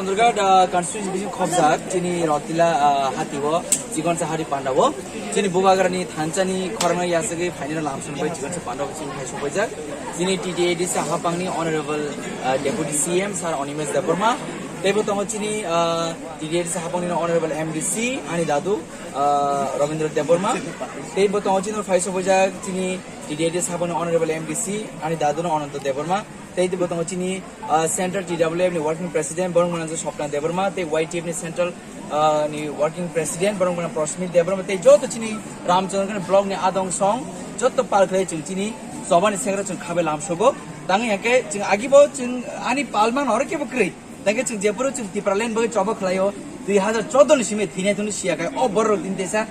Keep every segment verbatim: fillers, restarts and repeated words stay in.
Durga, uh, constituency bising khobjak, chini Rotila, uh, hati o, Chikonsa hari panda o, chini Bubagrani thansa ni khorang yasagwi phainai lamsong bai Chikonsa panda o chini hai sokbaijak. Chini T T A D C hapang ni Honorable, uh, Deputy C M Sir Animesh Debbarma, teibo tongo chini, uh, T T A D C hapang ni Honorable M D C ani dadu, uh, Rabindra Debbarma, teibo tongo chini phai sokbaijak chini T T A D C hapang ni Honorable M D C ani dadu no Ananta Debbarma, teibo tongo chini, uh, Central T W F ni Working President borok manang Sopna Debbarma, tei Y T F ni Central, uh, ni Working President borok manang Prasmit Debbarma, tei joto chini Ramchandra Block ni adong song joto pal khlai chwng chini chobani sengra chwng khabai lamsogo. Tangwi hake chwng agibo chwng ani palmang oro kebo kwrwi. Tangke chwng jephuru chwng Tipraland bagwi choba khlaio, dui hazar chordo ni simi thinai thungni siya khai o borok rok tini teisa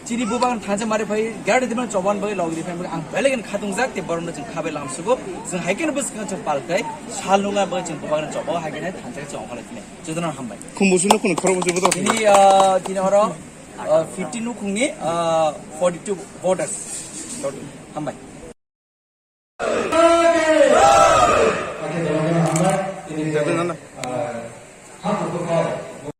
chini Bubagrani thansa mari phai gari dimang choban bagwi log ri phai ang belegen khatungjak te borok no chwng khabai lamsugo. Chwng hai khe no bwskango chwng pal khai sal nunga bagwi chwng Bubagrani choba hai khe thansa chwng ongkhala tini. Jotono hambai. Khumbusu no khunu khoro busu buto. Tini, ah, tini oro, ah, fifty nukhungni, ah, forty two voters. Hambai.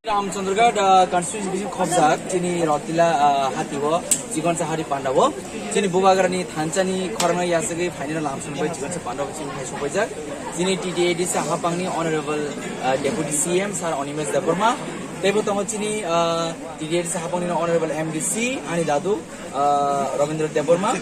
Ramchandragarh, uh, constituency bising khobjak, chini Rotila, uh, hati o, Chikonsa hari panda o, chini Bubagrani thansa ni khorang yasagwi phainai lamsong bai Chikonsa panda o chini hai sokbaijak. Chini T T A D C hapang ni Honorable, uh, Deputy C M Sir Animesh Debbarma, teibo tongo chini, uh, T T A D C hapang ni Honorable M D C ani dadu, uh, Rabindra Debbarma,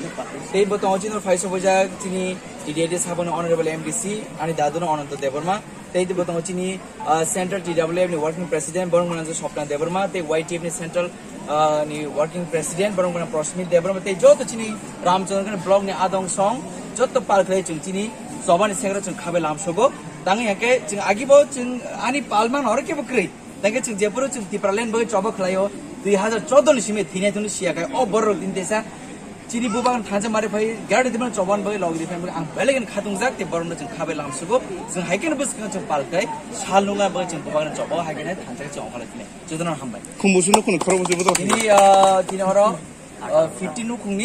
teibo tongo chini phai sokbaijak chini T T A D C hapang ni Honorable M D C ani dadu no Ananta Debbarma, teibo tongo chini, uh, Central T W F ni Working President borok manang Sopna Debbarma, tei Y T F ni Central, uh, ni Working President borok manang Prasmit Debbarma, tei joto chini Ramchandra Block ni adong song joto pal khlai chwng chini chobani sengra chwng khabai lamsogo. Tangwi hake chwng agibo chwng ani palmang oro kebo kwrwi. Tangke chwng jephuru chwng Tipraland bagwi choba khlaio, dui hazar chordo ni simi thinai thungni siya khai o borok rok tini teisa chini Bubagrani thansa mari phai gari dimang choban bagwi log ri phai ang belegen khatungjak te borok no chwng khabai lamsugo. Chwng hai khe no bwskango chwng pal khai sal nunga bagwi chwng Bubagrani choba hai khe thansa chwng ongkhala tini. Jotono hambai. Khumbusu no khunu khoro busu buto. Tini, ah, tini oro, ah, fifty nukhungni,